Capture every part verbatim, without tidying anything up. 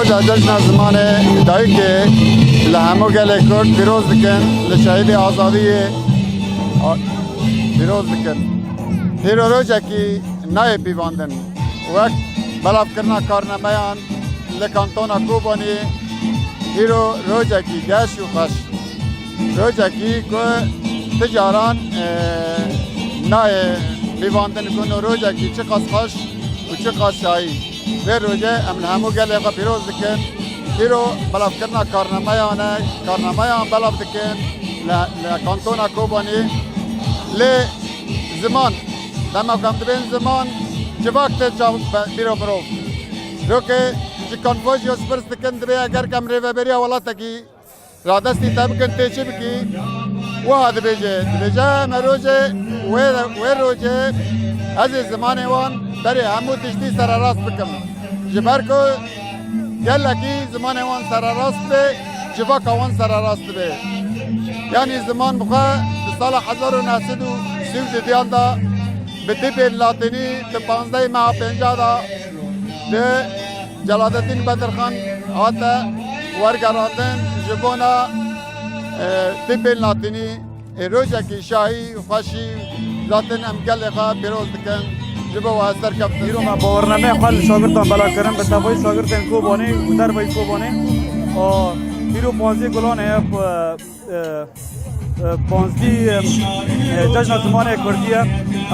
Roja Cejna Zimanê Dayikê li hemû gelê Kurd pîroz dikin, li şehîdê azadiyê a-, pîroz dikin. Hîro rojekî nayê pîvandin. Wek belavkirina karnameyan li kantona Kobanî, hîro rojekî geş û xweş. Rojekî ku ti caran, e, nayê pîvandin ku no rojekî çiqas xweş û çiqas şahî. Vê rojê em li hemû gelê xwe pîroz dikin. Îro belavkirina karnameyan e, karnameyan belav dikin li, li kantona Kobanî. Lê ziman, dema ku em dibên ziman, civak tê çav-, be-, bîro mirov. Roke ji Confucius pirs dikin, dibê eger ku em rêveberiya welatekî radestî te bikin, tê çi bikî? Wiha dibêje, dibêje, me rojê wê, wê rojê ez ê zimanê wan berê hemû tiştî sererast bikim. Ji ber ku gelekî zimanê wan sererast be, civaka wan sererast dibe. Yanî ziman bi xwe di sala hezar û neh sed û sî û duyan de bi tîpên latînî di panzdehê meha pêncah de di Celalettin Bedirxan hate wergerandin ji bona, e, tîpên latînî, ê rojekî şahî û xweşî zaten em gelê xwe pîroz dikin. Ji bo we serkeftin. Îro me bawernameya xwe li şagirtan belav kirin, bi tevayî şagirtên Kobanê û derveyî Kobanê. A, îro panzdî gulan heye, e, e, panzdî, e, e, Cejna Zimanê Kurdî ye.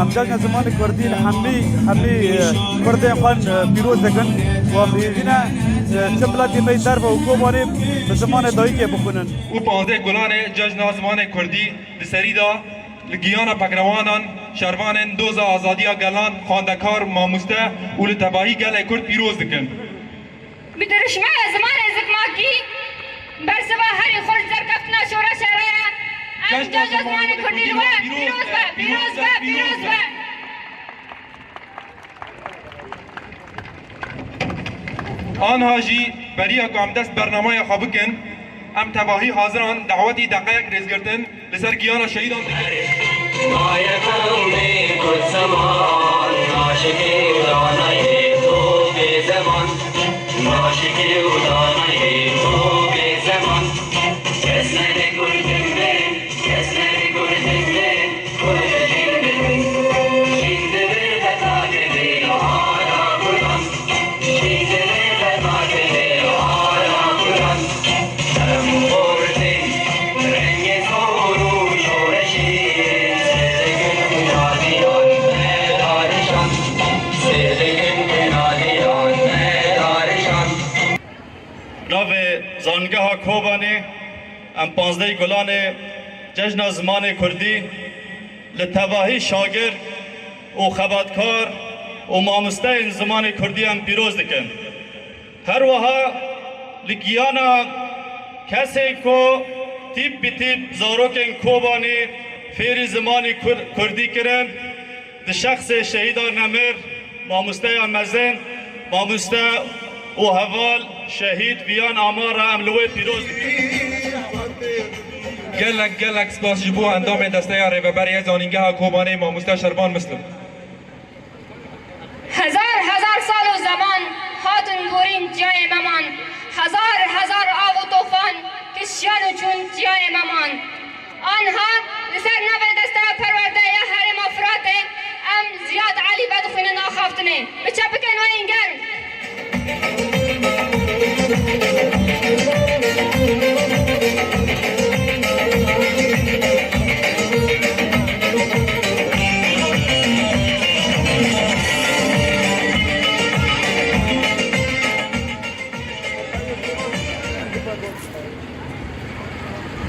Em Cejna Zimanê Kurdî li hemî, hemî, e, Kurdên xwe, e, pîroz dikin. Û em hêvî ne, e, çi miletê me yê derve û Kobanê bi zimanê dayikê bixwînin. Û panzdeh Gulanê Cejna Zimanê Kurdî di serî de li giyana pekrewanan, şervanên doza azadiya gelan, xwendekar, mamoste û li tevahî gelê Kurd pîroz dikin. Bi dirûşmeya zimanê zikmakî, bersiva herî xweş serkeftina şoreşê re ye. Em Cejna Zimanê Kurdî li we pîroz be, pîroz be, pîroz be. Anha jî beriya ku em dest bernameya xwe bikin, em tevahî hazir in dawetî deqeyek rêzgirtin li ser giyana şehîdan dikin. Naye qewmê Kurd zeman, naşikê û danayê to bê zeman. Naşikê û danayê to bê zeman. Kes nebe Kurdin bin, kes nebe Kurdin bin. Navê Zanîngeha Kobanê, em panzdehê Gulanê Cejna Zimanê Kurdî li tevahî şagird û xebatkar û mamosteyên zimanê Kurdî em pîroz dikin. Her wiha li giyana kesên ku tîp bi tîp zarokên Kobanê fêrî zimanê Kur-, Kurdî kirin, di şexsê şehîda nemir, mamosteya mezin, mamoste û heval şehîd Viyan Amara em li wê pîroz dikin. Gelek, gelek spas ji bo endamê Desteya Rêveberê yê Zanîngeha Kobanê, mamoste Şervan Muslim. Hezar hezar sal û zeman hatin gorîn ciyayê me man. Hezar hezar av û tofan kişiyan û çûn ciyayê me man. Anha li ser navê Desteya Perwerde ya Herêma Firatê em Ziyad Elî vedixwînin axaftinê. Bi çepikên we yên germ.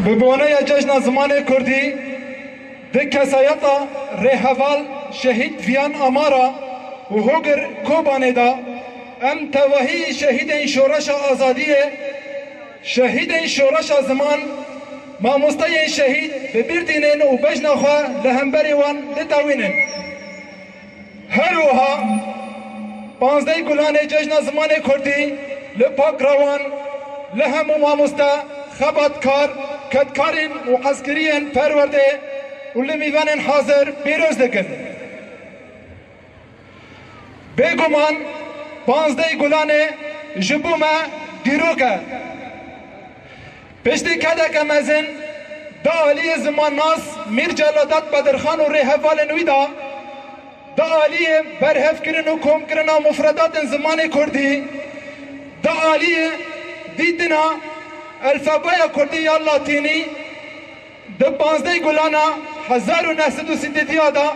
Bi boneya Cejna Zimanê Kurdî, di kesayeta rêheval Şehîd Viyan Amara û Hogir Kobanê de, em tevahî şehîdên Şoreşa Azadiyê, şehîdên Şoreşa Ziman, mamosteyên şehîd bi bîr tînin û bejna xwe li hemberî wan ditewînin. Her wiha panzdehê Gulanê Cejna Zimanê Kurdî li pakrewan, li hemû mamoste, xebatkar, kedkarên û eskeriyên perwerdê û li mîvanên hazir pîroz dikin. Bêguman panzdehê Gulanê ji bo me Dîrok e. Piştî kedeke mezin di aliyê zimannas Mîr Celadat Bedirxan û rêhevalên wî de, di aliyê berhevkirin û komkirina mufredatên zimanê kurdî, di aliyê dîtina elfebeya kurdî ya latînî, di panzdeh Gulana hezar û neh sed û sî û duyê de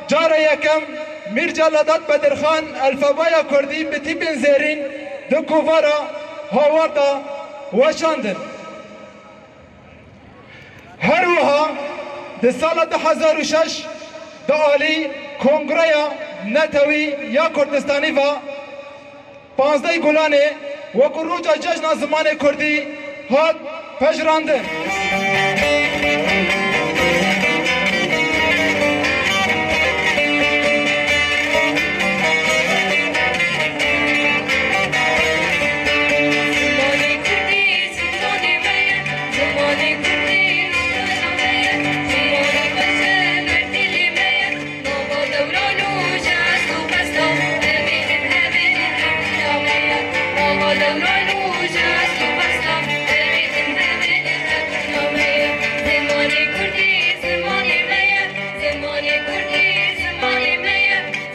cara yekem Mîr Celadat Bedirxan elfebeya kurdî bi tîpên zêrîn di kovara Hawar de weşandin. Her wiha di sala du hezar û şeş di alî Kongreya Netewî ya Kurdistanî ve panzdeh Gulanê wekî roja cejna zimanê kurdî hat pejirandin.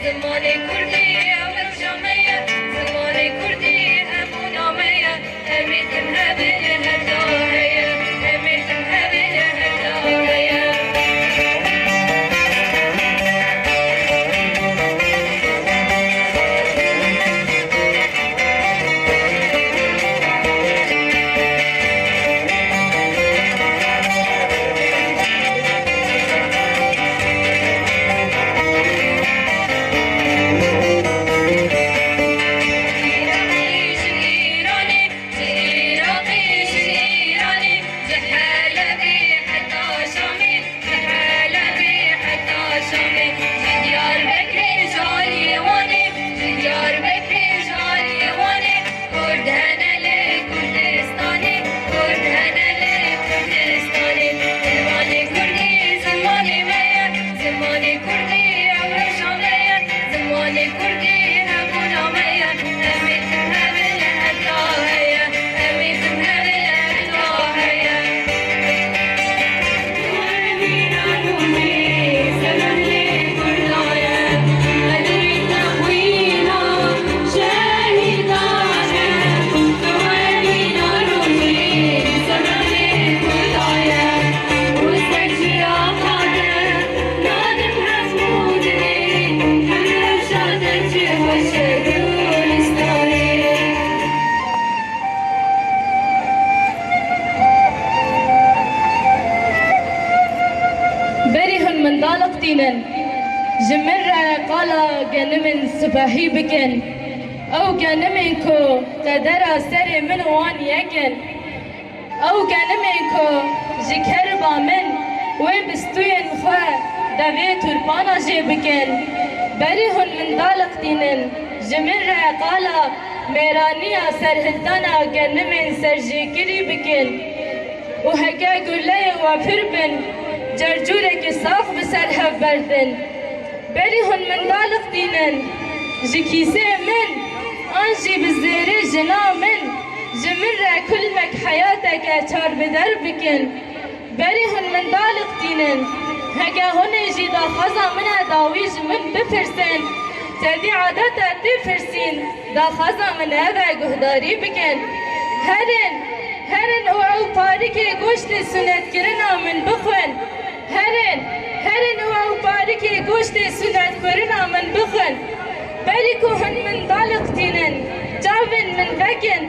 Zimanê kurdî ew rewşa me ye, zimanê kurdî hemûna me ye. Em ê tim hebin heta heye, em ê tim hebin heta heye. Ji Iraqê, ji Îranê, ji Helebê heta Şamê, ji Helebê heta Şamê, ji Diyarbekirê, ji aliyê Wanê, ji Diyarbekirê, ji aliyê Wanê, Kurd hene li Kurdistanê, Kurd hene li Kurdistanê. Zimanê kurdî, zimanê me ye, zimanê kurdî ew rewşa me ye, zimanê kurdî hebûna me ye. Em ê tim hebin heta heye, em ê tim hebin heta heye. Berî hûn mendalek tînin, ji min re qala genimên sipehî bikin. Ew genimên ku qedera serê min û wan yek in. Ew genimên ku ji keriba min wê bi stûyên xwe devê turpana jê bikin. Berî hûn mendalek tînin, ji min re qala mêraniya serhildana genimên serjêkirî bikin. Û heke guleyê we pir bin, cercûrekî sax bi ser hev berdin. Berî hûn mendalek tînin, ji kîsê min an jî bi zêrê jina min, ji min re kulmek heyateke çarbider bikin. Berî hûn mendalek tînin, heke hûn ê jî daxwaza min e dawî ji min bipirsin, tedî adet e tê pirsîn, daxwaza min ev e guhdarî bikin. Herin, herin û ew parikê goştê sûnetkirina min bixwin. Herin, herin û ew parikê goştê sûnetkirina min bixwin. Berî ku hûn mendalek tînin, çavên min vekin.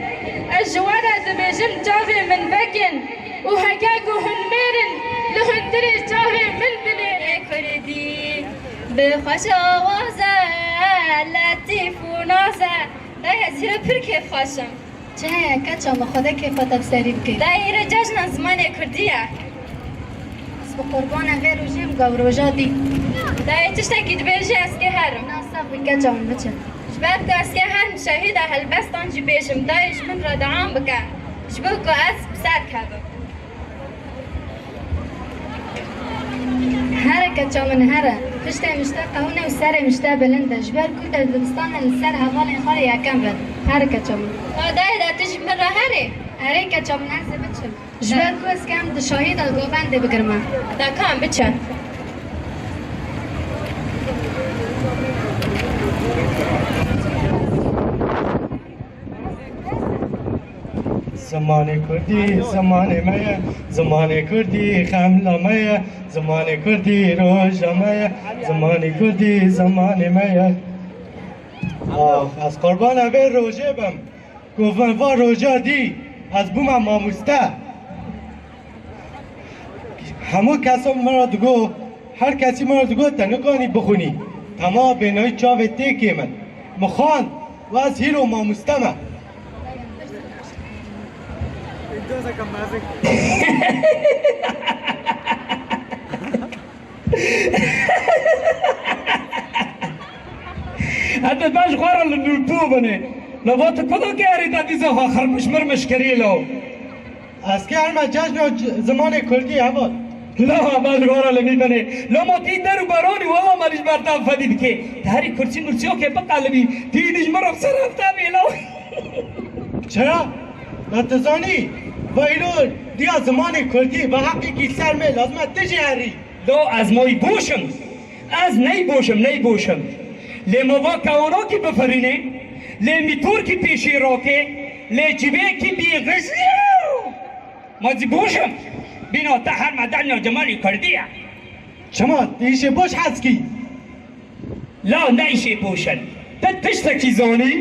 Ez ji we re dibêjim çavên min vekin. Û heke ku hûn mêr in, li hundirê çavên min binêrin. Ê kurdî, bi xweş awaze, letîf û naze. Dayê, ez hîre pir kêfxweş im. Çi heye keça min, Xwedê kêfa te bi serî bike. Dayê, hîre cejna zimanê kurdî ye. Ez bi qurbana vê rojê im, gav roja dî. Dayê, tiştekî dibêjî, ez kê herim. Na, sax bî keça min, biçin. Ji ber ku ez kê herim, şehîda helbestan jî bêjim, dayê ji min re deam bike. Ji bo ku ez bi ser kevim. Here keça min, here. Piştê mişte qewin e û serê mişte bilind e. Ji ber ku te dibistanê li ser hevalên xwe re yekem bin. Here keça min. Ka dayê de tu ji min re herê. Erê keça min, ez ê biçim. Ji ber ku ez kem di şahî de govendê bigirime. De ka em biçin. Zimanê kurdî zimanê me ye, zimanê kurdî xemla me ye, zimanê kurdî roja me ye, zimanê kurdî zimanê me ye. Ax, ez qurbana vê rojê bim, ku van va roja dî ez bûme mamoste. Hemû kesan min re digot, her kesî min re digot, te nikanî bixwînî. Tema bênayî çavê têkê min. Min xwend û ez hîro mamoste me. Heta ben ji xwe re li nû bû binê. Li va tu kudo kerî te dîsa xwe xirmiş mirmiş kirî lo. Ez kê herme cejna c-, zimanê kurdî heval. La, ben ji xwe re li nî binê. Loma tî der û beranî wela me ji ber te fedî dikê. Te herî kursî mursî okê biqelibî. Tî dî ji min re ser hefte bê la. Çira? Na tu zanî? Veylo diya zimanê kurdî bi heqîkî ser me lazim e tu jî herî. Lo ez moy boş im. Ez ney boş im, ney boş im. Lê ma va kewanokî bifirînê, lê mîtorkî pêşî rakê, lê civêkî bî xizî. Ma zî boş im. Bîna te her me denya cemalî kurdî ye. Çima? Tu îşê boş hez kî? La ne îşê boş in. Te tiştekî zanî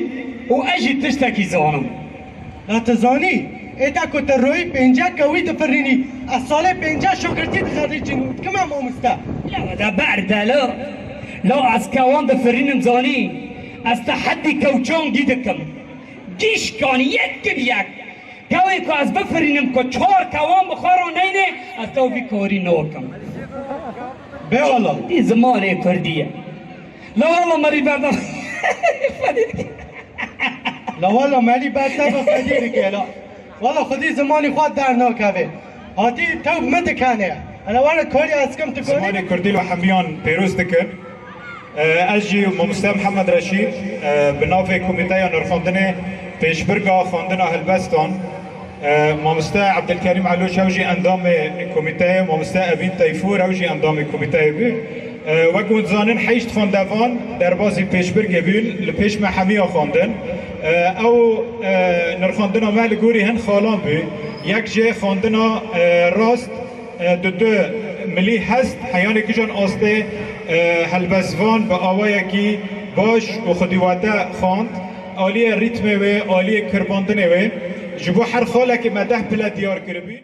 û ez jî tiştekî zanim. La tu zanî, ê te ku te royî pêncek kewî difirînî, ez salê pêncek şogirtî dixerîcînim û dikime mamoste. La de berde la. La ez kewan difirînim zanî, ez te heddî kewçan gî dikim. Gîşkan yek bi yek. Kewê ku ez bifirînim ku çar kewan bi xwe re neyne, ez tew vî korî nakim. Bê wala. Dî zimanê kurdî ye. La wala merî berda. La wala merî berda bi fedî dike la. Wala xwedî zimanî xwe dernakeve. Hatî tew min dikene. Ana were korî ez kim tu korî. Zimanê kurdî li hemiyan pêroz dikin. Ez jî mamoste Mihemed Reşîd, bi navê Komîteya Nirxandinê Pêşbirga Xwendina Helbestan, mamoste Ebdilkerîm Eloş ew jî endamê komîteyê, mamoste Evîn Teyfûr ew jî endamê komîteyê bû. Wek hûn dizanin heşt xwendevan derbasî pêşbirgê bûn, li pêş me hemiya xwendin. Ew nirxandina me li gorî hin xalan bû. Yek jê xwendina rast, e, di du milî hest, heyanê kijan astê, e, helbestvan bi awayekî baş û xwedîwate xwend, aliyê rîtmê wê, aliyê kirbandinê wê, ji bo her xalekê me deh pile diyar kiribî.